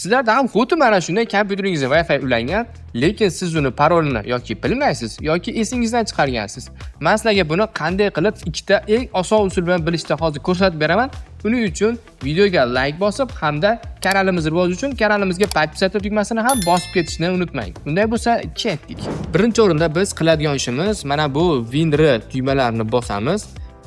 Sizlarda ham xuddi mana shunday kompyuteringizga Wi-Fi ulangan, lekin siz uni parolini yoki bilmaysiz, yoki esingizdan chiqargansiz. Men sizlarga buni qanday qilib ikkita eng oson usul bilan bilishni hozir ko'rsatib beraman. Buning uchun videoga like bosib hamda kanalimiz rivoji uchun kanalimizga подписаться tugmasini ham bosib ketishni unutmang. Unday bo'lsa, ketdik. Birinchi o'rinda biz qiladigan ishimiz mana bu WinR tugmalarini bosamiz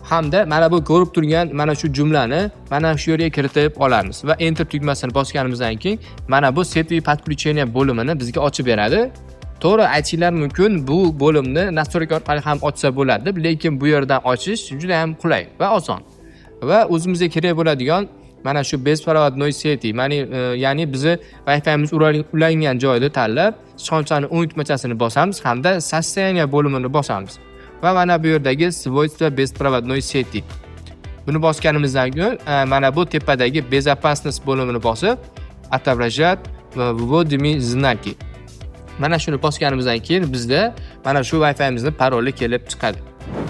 hamda mana bu ko'rib turgan mana shu jumlani mana shu yerga kiritib olamiz va enter tugmasini bosganimizdan keyin mana bu сетевые подключения bo'limini bizga ochib beradi. To'g'ri aytishinglar mumkin, bu bo'limni настройка orqali ham ochsa bo'ladi deb, lekin bu yerdan ochish juda ham qulay va oson. Va o'zimizga kerak bo'ladigan mana shu беспроводной сети, ya'ni bizni Wi-Fi'miz ulangan joyda tanlab, sichqonchani o'ng tugmachasini bosamiz hamda состояние bo'limini bosamiz. Va mana bu yerdagi свойства беспроводной сети. Buni bosganimizdan keyin mana bu tepadagi безопасность bo'limini bosib, отображать вводимые знаки. Mana shuni bosganimizdan keyin bizda mana shu Wi-Fi'mizni paroli kelib chiqadi.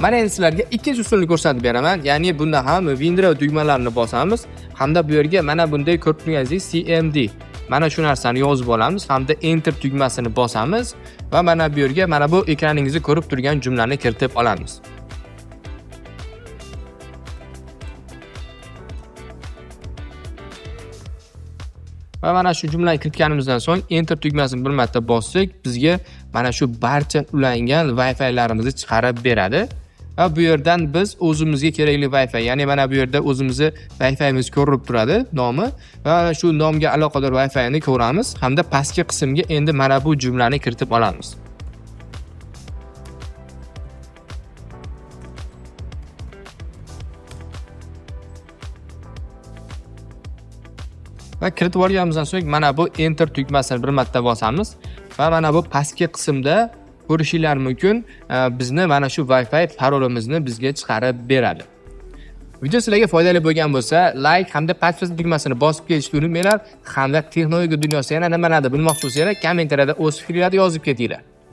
Mana endi sizlarga ikkinchi usulni ko'rsatib beraman. Ya'ni bunda ham WinRAR tugmalarini bosamiz hamda bu yerga mana bunday ko'rib turganingizdek CMD mana shu narsani yozib olamiz hamda enter tugmasini bosamiz va mana bu yerga mana bu ekraningizda ko'rib turgan jumlani kiritib olamiz. Va mana shu jumlani kiritganimizdan so'ng enter tugmasini bir marta bossak, bizga mana shu barcha ulangan Wi-Fi'larimizni chiqarib beradi. Va bu yerdan biz o'zimizga kerakli Wi-Fi, ya'ni mana bu yerda o'zimizni Wi-Fi'miz ko'rinib turadi nomi va mana shu nomga aloqador Wi-Fi'ni ko'ramiz hamda pastki qismga endi mana bu jumlani kiritib olamiz. Va kiritib olganimizdan so'ng mana bu enter tugmasini bir marta bosamiz va mana bu pastki qismda ko'rishinglar mumkin, bizni mana shu Wi-Fi parolimizni bizga chiqarib beradi. Video sizlarga foydali bo'lgan bo'lsa, like hamda подписка tugmasini bosib ketishni unutmanglar hamda texnologiya dunyosida yana nimalarni bilmoqchi bo'lsanglar, kommentariyada o'z fikrlaringizni yozib ketinglar.